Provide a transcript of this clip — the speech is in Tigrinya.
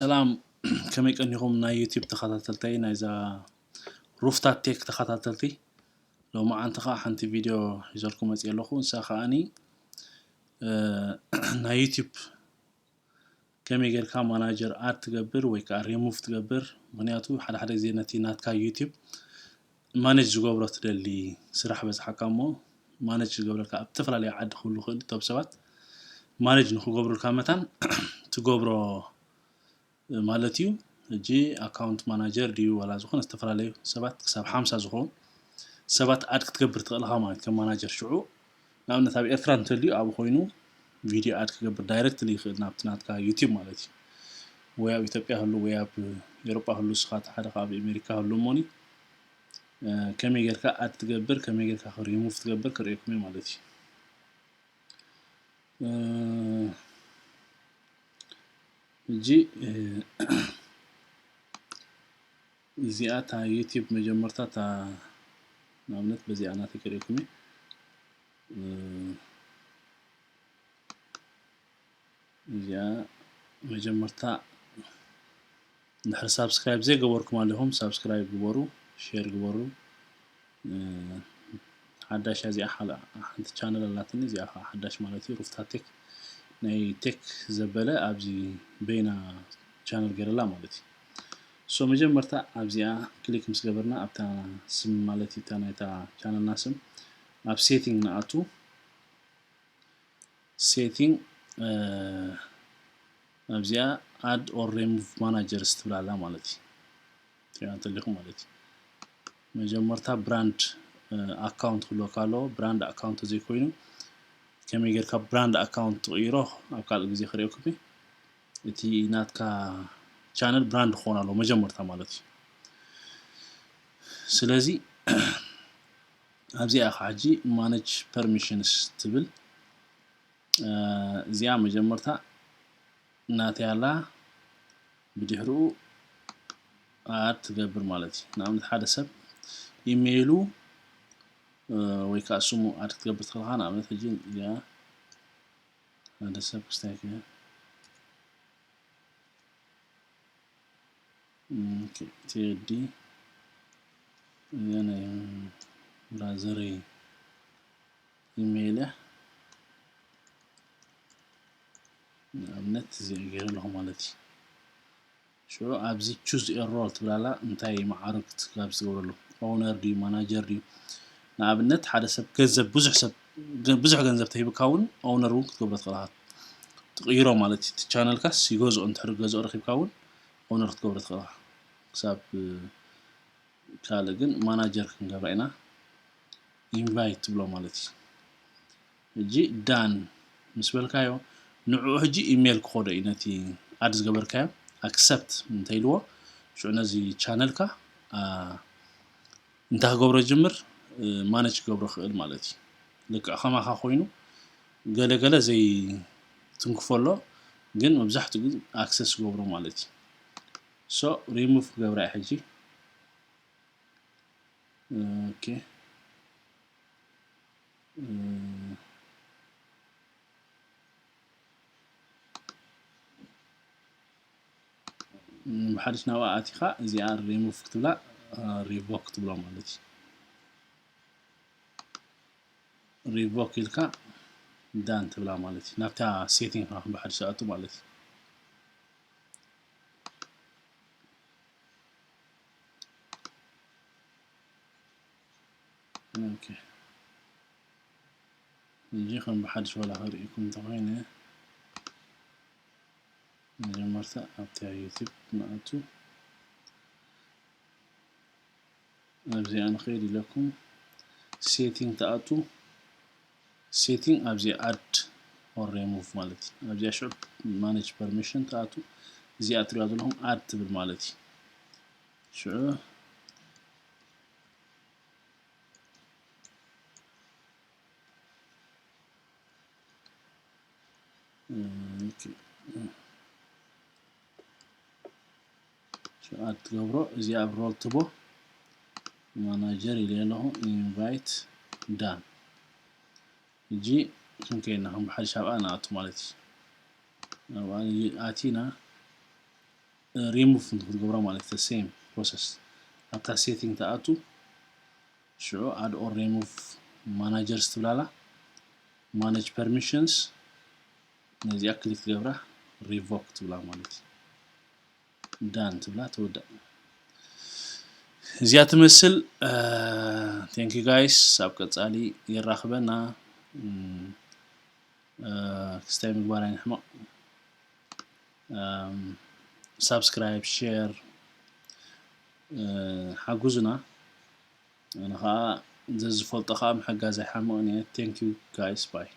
ሰላም፣ ከመይ ቀኒኹም ናይ ዩቲዩብ ተኸታተልተይ፣ ናይዛ ሩፍታ ቴክ ተኸታተልቲ? ሎማዓንቲ ኸዓ ሓንቲ ቪድዮ ሒዘልኩም መፅየ ኣለኹ። ንሳ ኸዓኒ፣ እ፣ ናይ ዩቲዩብ ከመይ ጌርካ ማናጀር ኣድ ትገብር ወይ ከዓ ሪሙቭ ትገብር። ምኽንያቱ ሓደ ሓደ ግዜ ነቲ ናትካ ዩቲዩብ ማኔጅ ዝገብሮ ትደሊ ስራሕ በዝሓካ እሞ፣ ማኔጅ ዝገብረልካ ኣብ ዝተፈላለየ ዓዲ ክህሉ ይኽእል፣ እቶም ሰባት ማኔጅ ንክገብሩልካ መታን ትገብሮ ማለት እዩ። ሕጂ ኣካውንት ማናጀር ድዩ ዋላ ዝኾነ ዝተፈላለዩ ሰባት ክሳብ ሓምሳ ዝኾኑ ሰባት ኣድ ክትገብር ትኽእል ኢኻ ማለት ከም ማናጀር። ሽዑ ንኣብነት ኣብ ኤርትራ እንተልዩ ኣብኡ ኮይኑ ቪድዮ ኣድ ክገብር ዳይሬክትሊ ይኽእል ናብቲ ናትካ ዩቲዩብ ማለት እዩ። ወይ ኣብ ኢትዮጵያ ህሉ ወይ ኣብ ኤሮጳ ህሉ፣ ንስኻ እቲ ሓደ ካብ ኣሜሪካ ህሉ እሞኒ፣ እ፣ ከመይ ጌርካ ኣድ ትገብር፣ ከመይ ጌርካ ሪሙቭ ትገብር ክርእየኩም እየ ማለት እዩ። እ፣ ሕጂ፣ እ፣ እዚኣ እታ ዩቲዩብ መጀመርታ እታ ንኣብነት በዚኣ ናተይ ክርእየኩም እየ። እ፣ እዚኣ መጀመርታ እንድሕር ሳብስክራይብ ዘይገበርኩም ኣለኹም፣ ሳብስክራይብ ግበሩ፣ ሼር ግበሩ። እ፣ ሓዳሽ እዚኣ ሓላ-፣ ሓንቲ ቻነል ኣላትኒ፣ እዚኣ ኸዓ ሓዳሽ ማለት እዩ፣ ሩፍታ ቴክ ናይ ቴክ ዘበለ ኣብዚ በይና ቻነል ገይረላ ማለት እዩ። ሶ መጀመርታ ኣብዚኣ ክሊክ ምስ ገበርና ኣብታ ስም ማለት እዩ፣ እታ ናይታ ቻነልና ስም ኣብ ሴቲንግ ንኣቱ። ሴቲንግ፣ እ፣ ኣብዚኣ ኣድ ኦር ሪሙቭ ማናጀርስ ትብል ኣላ ማለት እዩ። ትሪኣ እንተለኹም ማለት እዩ። መጀመርታ ብራንድ፣ እ፣ ኣካውንት ክህልወካ ኣለዎ። ብራንድ ኣካውንት ዘይኮይኑ ከመይ ጌርካ ብራንድ ኣካውንት ትቕይሮ ኣብ ካልእ ግዜ ክርእየኩም እየ። እቲ ናትካ ቻነል ብራንድ ክኾን ኣለዎ መጀመርታ ማለት እዩ። ስለዚ ኣብዚኣ ኸዓ ሕጂ ማኔጅ ፐርሚሽንስ ትብል፣ እ፣ እዚኣ መጀመርታ ናተይ ኣላ፣ ብድሕሪኡ ኣድ ትገብር ማለት እዩ። ንኣብነት ሓደ ሰብ ኢሜይሉ፣ እ፣ ወይ ከዓ ስሙ ኣድ ክትገብር ትኽእል ኢኻ። ንኣብነት ሕጂ እዚኣ ሓደ ሰብ ክስታይ ከ-፣ ኦኬ፣ ቴዲ፣ እዚኣ ናይ ብራዘረይ ኢሜይል እያ። ንኣብነት እዚኣ ገይረ ኣለኹ ማለት እዩ። ሽዑ ኣብዚ ቹዝ ኤ ሮል ትብል ኣላ፣ እንታይ ማዕርግ ትጋብ ዝገብረሉ፣ ኦውነር ድዩ ማናጀር ድዩ? ንኣብነት ሓደ ሰብ ገንዘብ፣ ብዙሕ ሰብ ገ-፣ ብዙሕ ገንዘብ ተሂብካ እውን ኦውነር እውን ክትገብሮ ትኽእል ኢኻ። ትቕይሮ ማለት እዩ። እቲ ቻነልካስ ይገዝኦ፣ እንድሕር ገዝኦ ረኺብካ እውን ኦውነር ክትገብሮ ትኽእል ኢኻ። ክሳብ፣ እ፣ ካልእ ግን ማናጀር ክንገብራ ኢና። ኢንቫይት ትብሎ ማለት እዩ። ሕጂ ዳን ምስ በልካዮ ንዕኡ ሕጂ ኢሜይል ክኸዶ እዩ፣ ነቲ ኣድ ዝገበርካዮ ኣክሰፕት እንተኢልዎ፣ ሽዑ ነዚ ቻነልካ፣ አ፣ እንታይ ክገብሮ ይጅምር፣ እ፣ ማኔጅ ክገብሮ ክእል ማለት እዩ። ልክዕ ከማኻ ኮይኑ ገለ ገለ ዘይትንክፎ ኣሎ፣ ግን መብዛሕትኡ ግን ኣክሰስ ክገብሮ ማለት እዩ። ሶ ሪሙቭ ክገብራ እየ ሕጂ። ኦኬ። እ፣ ብሓድሽ ናብኣ ኣቲኻ እዚኣ ሪሙቭ ክትብላ፣ እ፣ ሪቮክ ክትብሎ ማለት እዩ። ሪቮክ ኢልካ ዳን ትብላ ማለት እዩ። ናብታ ሴቲንግ ብሓድሽ ኣቱ ማለት እዩ። ኦኬ። ሕጂ ከም ብሓድሽ ዋላ ክርእየኩም እንተኾይነ፣ መጀመርታ ኣብታ ዩቲዩብ ንኣቱ። ኣብዚኣ ንኸይድ ኢለኩም ሴቲንግ ትኣቱ። ሴቲንግ ኣብዚኣ ኣድ ኦር ሪሙቭ ማለት እዩ። ኣብዚኣ ሽዑ ማኔጅ ፐርሚሽን ትኣቱ። እዚኣ ትሪኣ ዘለኹም ኣድ ትብል ማለት እዩ። ሽዑ ኦኬ። ሽዓት ትገብሮ፣ እዚ ኣብ ሮል ትቦ ማናጀር ኢለ ኣለኹ። ኢንቫይት ዳን። ሕጂ ክንከይና ከም ብሓድሽ ኣብኣ ንኣቱ ማለት እዩ። ኣብኣ ኣቲና remove ክትገብሮ ማለት እዩ። Same process ኣብታ setting ትኣቱ ሽዑ add or remove managers ትብላላ manage permissions ነዚኣ click ትገብራ revoke ትብላ ማለት እዩ። Done ትብላ ትውዳእ። እዚኣ ትመስል። Thank you guys። ኣብ ቀጻሊ የራኽበና። ክስታይ ምግባር ኣይንሕመቕ። Subscribe፣ share ሓግዙና። ኣነ ከዓ ዘዝፈልጦ ከዓ ምሕጋዝ ኣይሓምቕን እየ። Thank you guys። Bye።